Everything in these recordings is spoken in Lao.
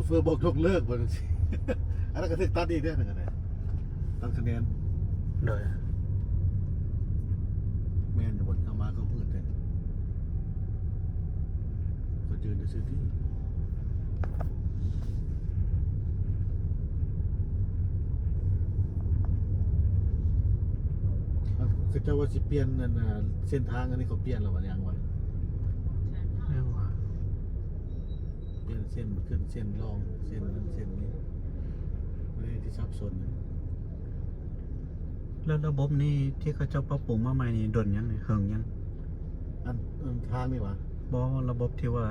ເຟີບອກຍົກເລີກ ບໍ່ຈັ່ງຊີ້ ອັນນັ້ນກໍຖືກຕັດອີກເດ້ ນັ້ນກໍໄດ້ ຕັດຄະແນນ. ໂດຍ ແມ່ນຢູ່ບໍ່? ເອົາມາຄືມືດແທ້ ກໍຢືນຊື່ໆຕິ. ເຂົາເຈົ້າວ່າຊິປ່ຽນອັນນ່າ ເສັ້ນທາງ ອັນນີ້ເຂົາປ່ຽນແລ້ວຫວາ ຍັງຫວາ? ຍັງຫວາ? ປ່ຽນເສັ້ນຂຶ້ນເສັ້ນລ່ອງ ເສັ້ນນັ້ນເສັ້ນນີ້ ບໍ່ໄດ້ທີ່ສັບສົນ. ແລ້ວລະບົບນີ້ທີ່ເຂົາເຈົ້າປັບປຸງມາໃໝ່ນີ້ດົນຍັງນີ້ ເຫິງຍັງ? ອັນ ອັນທາງນີ້ຫວາ? ບໍ່ ລະບົບທີ່ວ່າ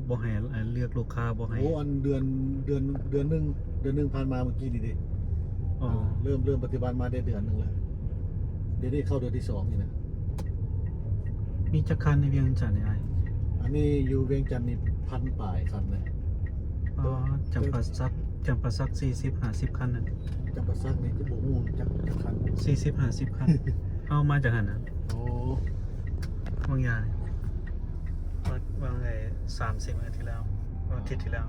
ບໍ່ໃຫ້ ເລືອກລູກຄ້າ ບໍ່ໃຫ້. ໂອ້ ອັນເດືອນ ເດືອນ ເດືອນໜຶ່ງ ເດືອນໜຶ່ງຜ່ານມາເມື່ອກີ້ນີ້ເດ້. ອໍ ເລີ່ມ ເລີ່ມປະຕິບັດມາໄດ້ເດືອນໜຶ່ງແລ້ວ ດຽວນີ້ເຂົ້າເດືອນທີສອງນີ້ນະ. ມີຈັກຄັນໃນວຽງຈັນນີ້ອ້າຍ? ອັນນີ້ຢູ່ວຽງຈັນນີ້ພັນປາຍຄັນນະ. ອໍ ຈຳປາສັກ ຈຳປາສັກສີ່ສິບຫ້າສິບຄັນນະ. ຈຳປາສັກນີ້ຄືບໍ່ຮູ້ຈັກຈັກຄັນ ສີ່ສິບຫ້າສິບຄັນ ເອົາມາຈາກຫັ້ນນະ. ໂອ້ ບາງຢ່າງ ວາງ ວາງໄອ້ສາມສີ່ມື້ທີ່ແລ້ວ ວັນອາທິດທີ່ແລ້ວ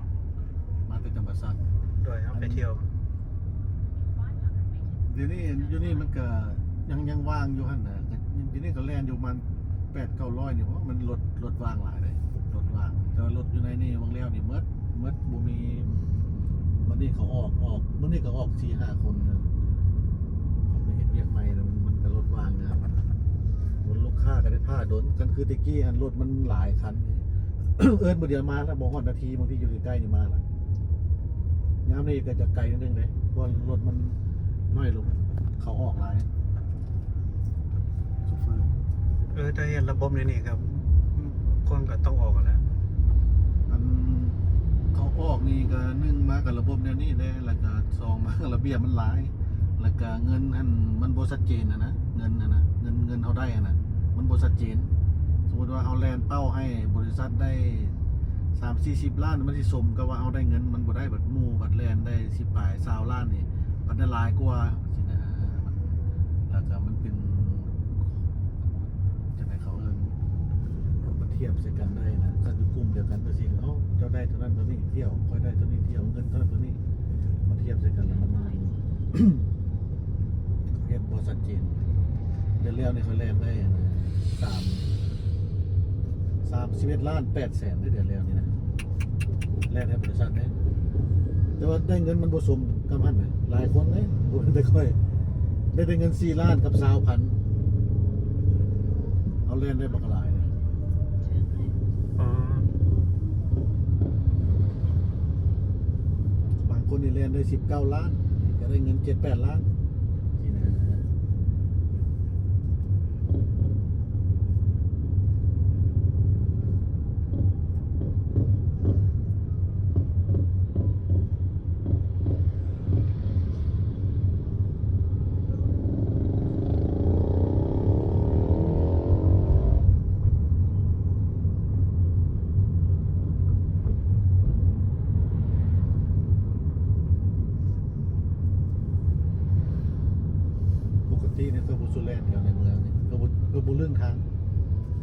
ມາແຕ່ຈຳປາສັກ. ໂດຍ ເຮົາໄປທ່ຽວ. ດຽວນີ້ຢູ່ນີ້ມັນກະຍັງ ຍັງວ່າງຢູ່ຫັ້ນນະ ກະ ດຽວນີ້ກະແລ່ນຢູ່ປະມານແປດເກົ້າຮ້ອຍນີ້ບໍ ມັນລົດ ລົດວ່າງຫຼາຍເດ້ ລົດວ່າງ. ແຕ່ວ່າລົດຢູ່ໃນນີ້ຫວ່າງແລ້ວນີ້ໝົດ ໝົດ ບໍ່ມີ. ມື້ນີ້ເຂົາອອກ ອອກ ມື້ນີ້ກະອອກສີ່ຫ້າຄົນນະ ເຂົາໄປເຮັດວຽກໃໝ່ລະ ມັນກະລົດວ່າງນະ. ລົດລູກຄ້າກະໄດ້ຖ້າດົນ ຄັນຄືແຕ່ກີ້ຫັ້ນລົດມັນຫຼາຍຄັນ ເອີ້ນມື້ດຽວມາລະ ບໍ່ຮອດນາທີ ບາງທີຢູ່ໃກ້ໆນີ້ມາລະ. ຍາມນີ້ກະຈະໄກໜ້ອຍໜຶ່ງເດ້ ເພາະວ່າລົດມັນນ້ອຍລົງ ເຂົາອອກຫຼາຍ ໂຊເຟີ. ເອີ ຖ້າເຮັດລະບົບແນວນີ້ກະ ຄົນກະຕ້ອງອອກຫັ້ນແຫຼະ. ອັນເຂົາອອກນີ້ກະ ໜຶ່ງມາກະລະບົບແນວນີ້ແຫຼະ ລະກະ ສອງມາກະລະບຽບມັນຫຼາຍ ລະກະເງິນຫັ້ນມັນບໍ່ຊັດເຈນຫັ້ນນະ ເງິນຫັ້ນນະ ເງິນ ເງິນເຮົາໄດ້ຫັ້ນນະ ມັນບໍ່ຊັດເຈນ. ສົມມຸດວ່າເຮົາແລ່ນເປົ້າໃຫ້ບໍລິສັດໄດ້ສາມສີ່ສິບລ້ານ ມັນຊິສົມກັບວ່າເຮົາໄດ້ເງິນ ມັນບໍ່ໄດ້. ບັດໝູ່ບັດແລ່ນໄດ້ສິບປາຍ ຊາວລ້ານນີ້ ບັດໄດ້ຫຼາຍກວ່າຊີ້ນະ. ລະກະມັນເປັນ ຈັ່ງໃດເຂົາເອີ້ນ ມາທຽບໃສ່ກັນໄດ້ນະ. ຄັນຢູ່ກຸ່ມດຽວກັນຈັ່ງຊີ້ ເອົ້າ ເຈົ້າໄດ້ເທົ່ານັ້ນເທົ່ານີ້ທ່ຽວ ຂ້ອຍໄດ້ເທົ່ານີ້ທ່ຽວ ເງິນເທົ່ານັ້ນເທົ່ານີ້ ມາທຽບໃສ່ກັນລະມັນ ເຮັດບໍ່ຊັດເຈນ. ເດືອນແລ້ວນີ້ຂ້ອຍແລ່ນໄດ້ສາມ ສາມສິບເອັດລ້ານແປດແສນເດ້ ເດືອນແລ້ວນີ້ນະ ແລ່ນໃຫ້ບໍລິສັດເດ້. ແຕ່ວ່າໄດ້ເງິນມັນບໍ່ສົມກັບຫັ້ນນະ ຫຼາຍຄົນເດ້ ບໍ່ແມ່ນແຕ່ຂ້ອຍ ໄດ້ແຕ່ເງິນສີ່ລ້ານກັບຊາວພັນ ເຮົາແລ່ນໄດ້ບັກຫຼາຍເດ້. ອໍ ບາງຄົນນີ້ແລ່ນໄດ້ສິບເກົ້າລ້ານ ກະໄດ້ເງິນເຈັດແປດລ້ານ. ປົກກະຕິນີ້ເຂົາບໍ່ສູ່ແລ່ນແຖວໃນເມືອງນີ້ ເຂົາບໍ່ ເຂົາບໍ່ລຶ້ງທາງ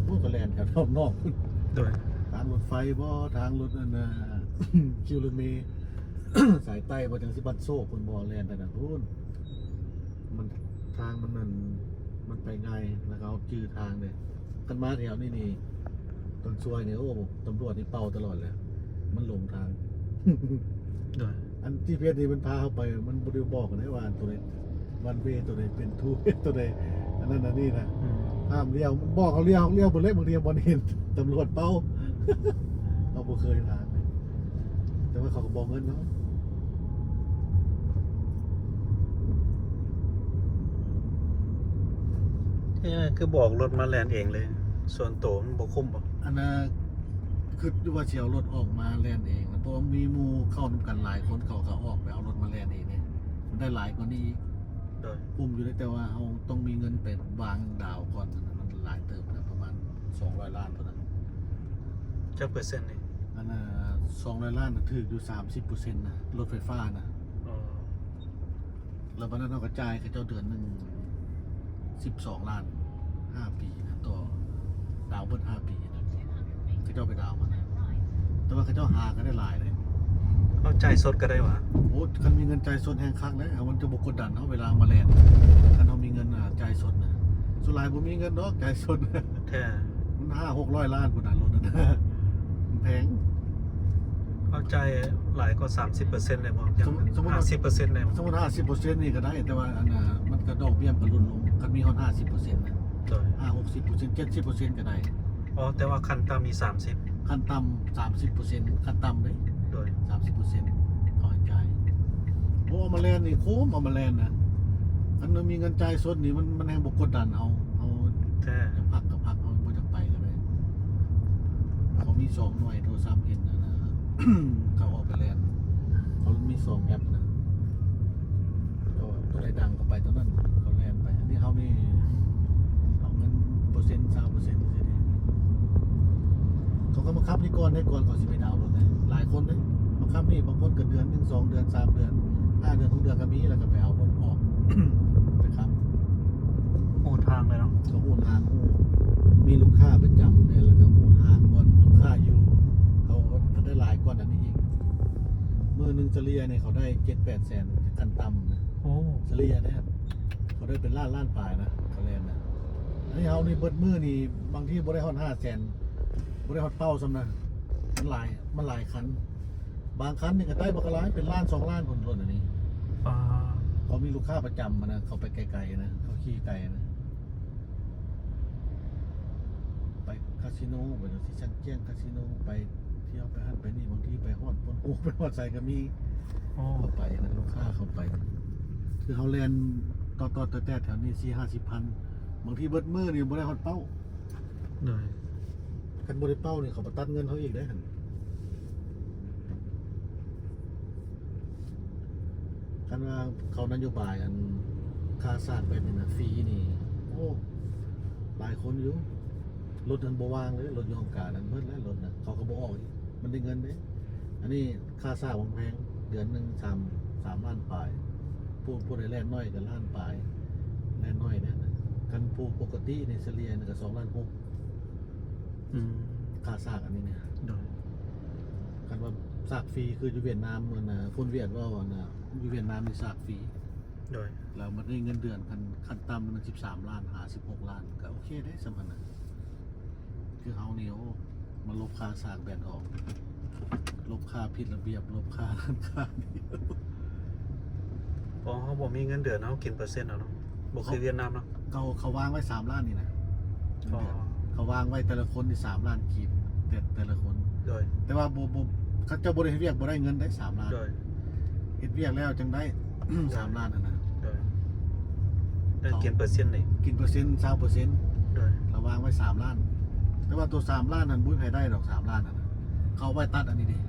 ພວກກະແລ່ນແຖວນອກພຸ້ນ. ໂດຍ ທາງລົດໄຟບໍ ທາງລົດອັນນ່າ ຄິວລົດເມ ສາຍໃຕ້ບໍ່ ຈັ່ງຊິບ້ານໂຊກພຸ້ນບໍ່ ແລ່ນໄປນັ້ນພຸ້ນ. ມັນ ທາງມັນນັ້ນ ມັນໄປງ່າຍ ລະກະເຮົາຈື່ທາງເດ້. ຄັນມາແຖວນີ້ນີ້ ຕອນຊ່ວຍນີ້ ໂອ້ ຕຳຫຼວດນີ້ເປົ່າຕະຫຼອດແຫຼະ ມັນຫຼົງທາງ. ໂດຍ ອັນຈີພີເອັສນີ້ມັນພາເຮົາໄປ ມັນບໍ່ໄດ້ບອກນະວ່າໂຕໃດວັນເວ ໂຕໃດເປັນທູເວ ໂຕໃດອັນນັ້ນອັນນີ້ນະ. ອືມ ຫ້າມລ້ຽວ ມັນບອກເຮົາລ້ຽວ ເຮົາລ້ຽວເບິດເລີຍ. ບາງທີບ່ອນເຫັນຕຳຫຼວດເປົ່າ ເຮົາບໍ່ເຄີຍທາງເລີຍ ແຕ່ວ່າເຂົາກະບອກເງິນເນາະ. ເອີ ຄືບໍ່ເອົາລົດມາແລ່ນເອງເລີຍ ສ່ວນໂຕມັນບໍ່ຄຸ້ມບໍ? ອັນນ່າ ຄິດຢູ່ວ່າຊິເອົາລົດອອກມາແລ່ນເອງນະ ເພາະວ່າມີໝູ່ເຂົ້ານຳກັນຫຼາຍຄົນ ເຂົາກະອອກໄປເອົາລົດມາແລ່ນເອງເດ້ ມັນໄດ້ຫຼາຍກວ່ານີ້ອີກ. ໂດຍ ຄຸ້ມຢູ່ເດ້ ແຕ່ວ່າເຮົາຕ້ອງມີເງິນໄປວາງດາວກ່ອນ ມັນຫຼາຍເຕີບນະ ປະມານສອງຮ້ອຍລ້ານພຸ້ນນະ. ຈັກເປີເຊັນນີ້? ອັນນ່າ ສອງຮ້ອຍລ້ານນະ ຖືກຢູ່ສາມສິບເປີເຊັນນະ ລົດໄຟຟ້ານະ. ອໍ ລະບາດນັ້ນເຮົາກະຈ່າຍເຂົາເຈົ້າເດືອນໜຶ່ງສິບສອງລ້ານ ຫ້າປີນະ ຕໍ່ ດາວເບິດຫ້າປີນະ ເຂົາເຈົ້າໄປດາວມານະ. ແຕ່ວ່າເຂົາເຈົ້າຫາກະໄດ້ຫຼາຍເດ້. ເ ເຮົາຈ່າຍສົດກໍໄດ້ຫວາ? ໂອ້ ຄັນມີເງິນຈ່າຍສົດແຮງຄັກເດ້ ມັນຈະບໍ່ກົດດັນເຮົາເວລາເຮົາມາແລ່ນ ຄັນເຮົາມີເງິນ ອ່າ ຈ່າຍສົດນະ. ສ່ວນຫຼາຍບໍ່ມີເງິນດອກຈ່າຍສົດນະ ແທ້ ມັນຫ້າຫົກຮ້ອຍລ້ານພຸ້ນນະ ລົດນັ້ນນະ ມັນແພງ. ເຮົາຈ່າຍຫຼາຍກວ່າສາມສິບເປີເຊັນໄດ້ບໍ່? ສົມມຸດ ສົມມຸດວ່າຫ້າສິບເປີເຊັນໄດ້ບໍ່? ສົມມຸດຫ້າສິບເປີເຊັນນີ້ກໍໄດ້ ແຕ່ວ່າອັນນ່າ ມັນກໍດອກເບ້ຍມັນກໍຫຼຸດລົງ ຄັນມີຮອດຫ້າສິບເປີເຊັນນະ ໂດຍ ຫ້າຫົກສິບເປີເຊັນ ເຈັດສິບເປີເຊັນກໍໄດ້. ອໍ ແຕ່ວ່າຂັ້ນຕ່ຳມີສາມສິບ ຂັ້ນຕ່ຳສາມສິບເປີເຊັນ ຂັ້ນຕ່ຳເດ້ ໂດຍ ສາມສິບເປີເຊັນເຂົາໃຫ້ຈ່າຍ. ໂອ້ ເອົາມາແລ່ນນີ້ຄຸ້ມ ເອົາມາແລ່ນນະ ຄັນມີເງິນຈ່າຍສົດນີ້ ມັນ ມັນແຮງບໍ່ກົດດັນເຮົາ ເຮົາ ແທ້ ຢາກພັກກໍພັກ ເຮົາບໍ່ຢາກໄປກໍໄດ້. ເຂົາມີສອງໜ່ວຍໂທລະສັບເຫັນນະ ເຂົາເອົາໄປແລ່ນ ເຂົາມີສອງແອັບນະ ກໍຕົວໃດດັງກໍໄປຕົວນັ້ນ ເຂົາແລ່ນໄປ. ອັນນີ້ເຮົານີ້ເອົາເງິນເປີເຊັນ ຊາວເປີເຊັນ ຈັ່ງຊີ້ເດ້. ເຂົາກໍມາຂັບນີ້ກ່ອນເດ້ ກ່ອນເຂົາຊິໄປດາວລົດເດ້. ຫຼາຍຄົນເດ້ມາຂັບນີ້ ບາງຄົນກໍເດືອນໜຶ່ງ ສອງເດືອນ ສາມເດືອນ ຫ້າເດືອນ ຫົກເດືອນກໍມີ ແລ້ວກໍໄປເອົາລົດອອກ ໄປຂັບ. ຮູ້ທາງເລີຍເນາະ ເຂົາຮູ້ທາງ ຮູ້ ມີລູກຄ້າປະຈຳເດ້ ແລ້ວກໍຮູ້ທາງບ່ອນລູກຄ້າຢູ່. ເຂົາກໍໄດ້ຫຼາຍກວ່ານັ້ນອີກ ມື້ໜຶ່ງສະເລ່ຍນີ້ເຂົາໄດ້ເຈັດແປດແສນ ຂັ້ນຕ່ຳນະ. ໂອ້ ສະເລ່ຍເດ້ ເຂົາໄດ້ເປັນລ້ານ ລ້ານປາຍນະ ເຂົາແລ່ນນະ. ອັນນີ້ເຮົານີ້ເບິດມື້ນີ້ ບາງທີບໍ່ໄດ້ຮອດຫ້າແສນ ບໍ່ໄດ້ຮອດເປົ້າຊ້ຳນະ ມັນຫຼາຍ ມັນຫຼາຍຄັນ. ບາງຄັນນີ້ກໍໄດ້ບັກຫຼາຍ ເປັນລ້ານສອງລ້ານພຸ້ນ ລົດອັນນີ້. ປາ ເຂົາມີລູກຄ້າປະຈຳນະ ເຂົາໄປໄກໆນະ ເຂົາຂີ່ໄກນະ. ໄປຄາສິໂນ ໄປທີ່ຊັງຈຽງຄາສິໂນ ໄປທ່ຽວໄປຫັ້ນໄປນີ້ ບາງທີໄປຮອດໂປນໂອ ໄປຮອດໃສກໍມີ. ອໍ ເຂົາໄປນະ ລູກຄ້າເຂົາໄປ ຄືເຮົາແລ່ນຕອດໆແຕດໆແຖວນີ້ສີ່ຫ້າສິບພັນ ບາງທີເບິດມື້ນີ້ບໍ່ໄດ້ຮອດເປົ້າ. ໂດຍ ຄັນບໍ່ໄດ້ເປົ້ານີ້ ເຂົາບໍ່ຕັດເງິນເຮົາອີກເດ້ຫັ້ນ. ຄັນວ່າເຂົານະໂຍບາຍອັນຄ່າສາກແບບນີ້ນະ ຟຣີນີ້ ໂອ້ ຫຼາຍຄົນຢູ່ ລົດຫັ້ນບໍ່ວ່າງເລີຍ ລົດຢູ່ຫ້ອງການນັ້ນເບິດແລ້ວ ລົດນະ ເຂົາກໍບໍ່ອອກອີກ ມັນໄດ້ເງິນເດ້. ອັນນີ້ຄ່າສາກມັນແພງ ເດືອນໜຶ່ງສາມ ສາມລ້ານປາຍ ຜູ້ ຜູ້ໃດແລ່ນໜ້ອຍກໍລ້ານປາຍ ແລ່ນໜ້ອຍເດ້. ຄັນຜູ້ປົກກະຕິນີ້ສະເລ່ຍນີ້ກໍສອງລ້ານຫົກ ອືມ ຄ່າສາກອັນນີ້ນະ. ໂດຍ ຄັນວ່າສາກຟຣີຄືຢູ່ຫວຽດນາມ ອັນນ່າ ຄົນຫວຽດເວົ້າ ອັນນ່າ ຢູ່ຫວຽດນາມນີ້ສາກຟຣີ. ໂດຍ ແລ້ວມັນໄດ້ເງິນເດືອນ ຄັນ ຂັ້ນຕ່ຳມັນສິບສາມລ້ານ ຫາສິບຫົກລ້ານ ກໍໂອເຄເດ້ ສ່ຳນັ້ນນະ. ຄືເຮົານີ້ ໂອ້ ມາລົບຄ່າສາກແບດອອກ ລົບຄ່າຜິດລະບຽບ ລົບຄ່ານັ້ນຄ່ານີ້. ເພາະເຮົາບໍ່ມີເງິນເດືອນ ເຮົາກິນເປີເຊັນເອົາເນາະ ບໍ່ຄືຫວຽດນາມເນາະ. ເຂົາ ເຂົາວາງໄວ້ສາມລ້ານນີ້ນະ ເງິນເດືອນ ອໍ ເຂົາວາງໄວ້ແຕ່ລະຄົນນີ້ສາມລ້ານກີບ ແຕ່ ແຕ່ລະຄົນ. ໂດຍ ແຕ່ວ່າບໍ່ ບໍ່ ເຂົາເຈົ້າບໍ່ໄດ້ເຮັດວຽກບໍ່ໄດ້ເງິນໄດ້ສາມລ້ານ. ໂດຍ ເຮັດວຽກແລ້ວຈັ່ງໄດ້ສາມລ້ານຫັ້ນນະ. ໂດຍ ໄດ້ກິນເປີເຊັນນີ້ ກິນເປີເຊັນ ຊາວເປີເຊັນ. ໂດຍ ເຂົາວາງໄວ້ສາມລ້ານ ແຕ່ວ່າໂຕສາມລ້ານນັ້ນບໍ່ມີໃຜໄດ້ດອກ ສາມລ້ານຫັ້ນນະ ເຂົາເອົາໄວ້ຕັດອັນນີ້ເດ້. ອໍ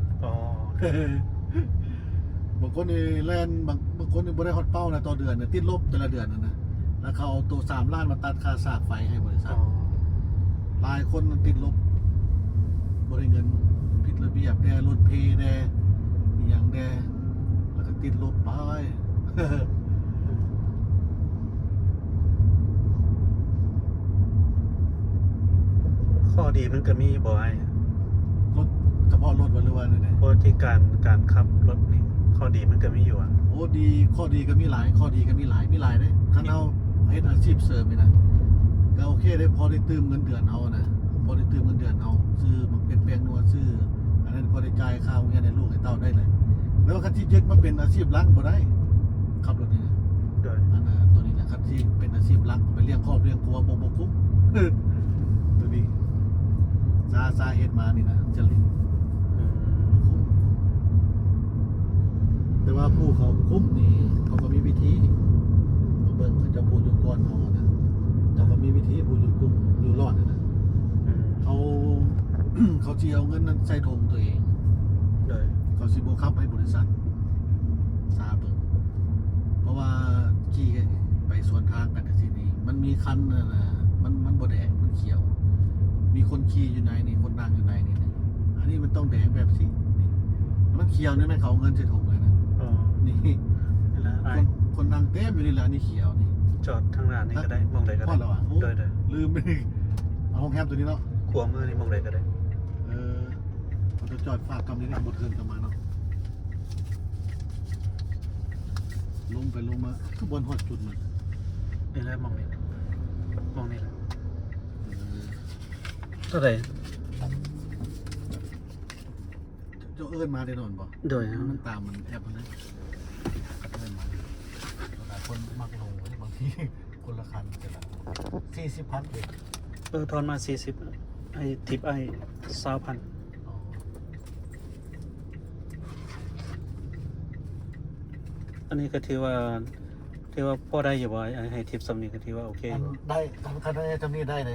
ບາງຄົນນີ້ແລ່ນ ບາງ ບາງຄົນນີ້ບໍ່ໄດ້ຮອດເປົ້ານະ ຕໍ່ເດືອນນີ້ ຕິດລົບແຕ່ລະເດືອນຫັ້ນນະ ແລ້ວເຂົາເອົາໂຕສາມລ້ານມາຕັດຄ່າສາກໄຟໃຫ້ບໍລິສັດ. ອໍ ຫຼາຍຄົນມັນຕິດລົບ ບໍ່ໄດ້ເງິນ ຜິດລະບຽບແດ່ ລົດເພແດ່ ອີ່ຫຍັງແດ່ ແລ້ວກໍຕິດລົບໄປ. ຂໍ້ດີມັນກໍມີບໍ່ອ້າຍ? ລົດ ສະເພາະລົດບໍ່ ຫຼືວ່າແນວໃດ? ບໍ່ ທີ່ການ ການຂັບລົດນີ້ ຂໍ້ດີມັນກໍມີຢູ່ຫວາ? ໂອ້ ດີ ຂໍ້ດີກໍມີຫຼາຍ ຂໍ້ດີກໍມີຫຼາຍ ມີຫຼາຍເດ້. ຄັນເຮົາເຮັດອາຊີບເສີມນີ້ນະ ກໍໂອເຄເດ້ ພໍໄດ້ຕື່ມເງິນເດືອນເຮົານະ ພໍໄດ້ຕື່ມເງິນເດືອນເຮົາ ຊື້ໝາກເຜັດແປ້ງນົວ ຊື້ອັນນັ້ນ ພໍໄດ້ຈ່າຍຄ່າໂຮງຮຽນໃຫ້ລູກໃຫ້ເຕົ້າໄດ້ແຫຼະ. ແຕ່ວ່າຄັນຊິຍຶດມາເປັນອາຊີບຫຼັກບໍ່ໄດ້ ຂັບລົດນີ້ນະ. ໂດຍ ອັນນ່າ ໂຕນີ້ນະ ຄັນຊິເປັນອາຊີບຫຼັກ ໄປລ້ຽງຄອບລ້ຽງຄົວ ບໍ່ ບໍ່ຄຸ້ມ ໂຕນີ້ ສາ ສາເຮັດມານີ້ນະ ຈະລິດ ອືມ ບໍ່ຄຸ້ມ. ແຕ່ວ່າຜູ້ເຂົາຄຸ້ມນີ້ ເຂົາກໍມີວິທີ ມາເບິ່ງເຂົາເຈົ້າຜູ້ຢູ່ກ່ອນເຮົານະ ເຂົາກໍມີວິທີ ຜູ້ຢູ່ກຸ່ມ ຢູ່ລອດຫັ້ນນະ. ອືມ ເຂົາ ເຂົາຊິເອົາເງິນນັ້ນໃສ່ຖົງຕົວເອງ. ໂດຍ ເຂົາຊິບໍ່ຂັບໃຫ້ບໍລິສັດ ສາເບິ່ງ ເພາະວ່າຂີ່ໄປສວນທາງກັນຈັ່ງຊີ້ນີ້ ມັນມີຄັນນັ້ນນະ ມັນ ມັນບໍ່ແດງ ມັນຂຽວ ມີຄົນຂີ່ຢູ່ໃນນີ້ ຄົນນັ່ງຢູ່ໃນນີ້ນະ. ອັນນີ້ມັນຕ້ອງແດງແບບຊີ້ນີ້ ມັນຂຽວນີ້ແມ່ນເຂົາເອົາເງິນໃສ່ຖົງເລີຍນະ. ອໍ ນີ້ ນີ້ລະ ຄົນ ຄົນນັ່ງເຕັມຢູ່ນີ້ລະ ອັນນີ້ຂຽວນີ້ ຈອດທາງໜ້ານີ້ກໍໄດ້ ໝ່ອງໃດກໍໄດ້. ໂດຍໆ ລືມໄປ ເອົາໂຮງແຮມຕົວນີ້ເນາະ ຂວາມືນີ້ ໝ່ອງໃດກໍໄດ້. ເອີ ເຂົາຈະຈອດຝາກກຳນີ້ ບໍ່ເທີນກັບມາເນາະ. ລົງໄປລົງມາ ຄືບໍ່ຮອດຈຸດມັນ. ນີ້ແຫຼະ ໝ່ອງນີ້ແຫຼະ ໝ່ອງນີ້ແຫຼະ. ເອີ ເທົ່າໃດ? ເຈົ້າເອີ້ນມາແນ່ນອນບໍ່? ໂດຍ ມັນຕາມມັນແອັບຫັ້ນນະ ເອີ້ນມາ. ຫຼາຍຄົນມັກລົງເດ້ ບາງທີຄົນລະຄັນ ຈັ່ງຊັ້ນ ສີ່ສິບພັນເອງ. ເອີ ທອນມາສີ່ສິບ ໃຫ້ທິບອ້າຍຊາວພັນ. ອໍ ອັນນີ້ກໍຖືວ່າ ຖືວ່າພໍໄດ້ຢູ່ບໍ່? ໃຫ້ທິບສ່ຳນີ້ກໍຖືວ່າໂອເຄຢູ່. ໄດ້ ຄັນ ຄັນໄດ້ສ່ຳນີ້ໄດ້ເດ້.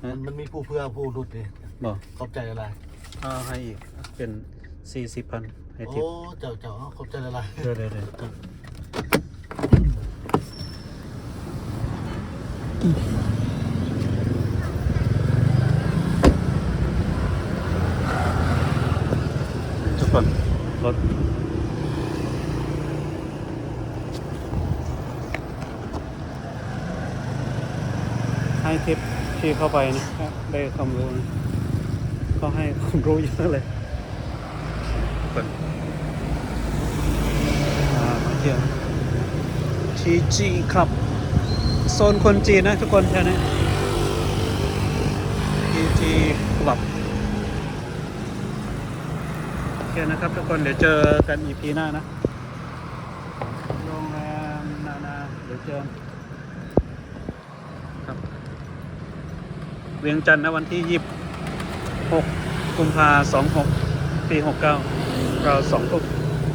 ຮະ? ມັນ ມັນມີຜູ້ເຜື່ອຜູ້ຫຼຸດເດ້. ບໍ່? ຂອບໃຈຫຼາຍໆ. ເອົາໃຫ້ອີກເປັນສີ່ສິບພັນ ໃຫ້ທິບ. ໂອ້ ເຈົ້າ ເຈົ້າ ເອົາ ຂອບໃຈຫຼາຍໆ. ເດີໆໆ ທຸກຄົນ ລົດ ໃຫ້ທິບທີ່ເຂົ້າໄປນະ ໄດ້ຄວາມຮູ້ນະ ເຂົາໃຫ້ຄວາມຮູ້ເຍີະເລີຍ. ເພິ່ນ ອ່າ ມາທ່ຽວ ທີຈີ ຄລັບ ໂຊນຄົນຈີນນະທຸກຄົນ ແຖວນີ້ ທີຈີ ຄລັບ. ໂອເຄນະຄັບທຸກຄົນ ດຽວເຈີກັນອີພີໜ້ານະ ໂຮງແຮມນານາ ດຽວເຈີກັນຄັບ ວຽງຈັນນະ ວັນທີຊາວຫົກ ກຸມພາ ສອງຫົກ ປີຫົກເກົ້າ ກໍສອງທຸ່ມ.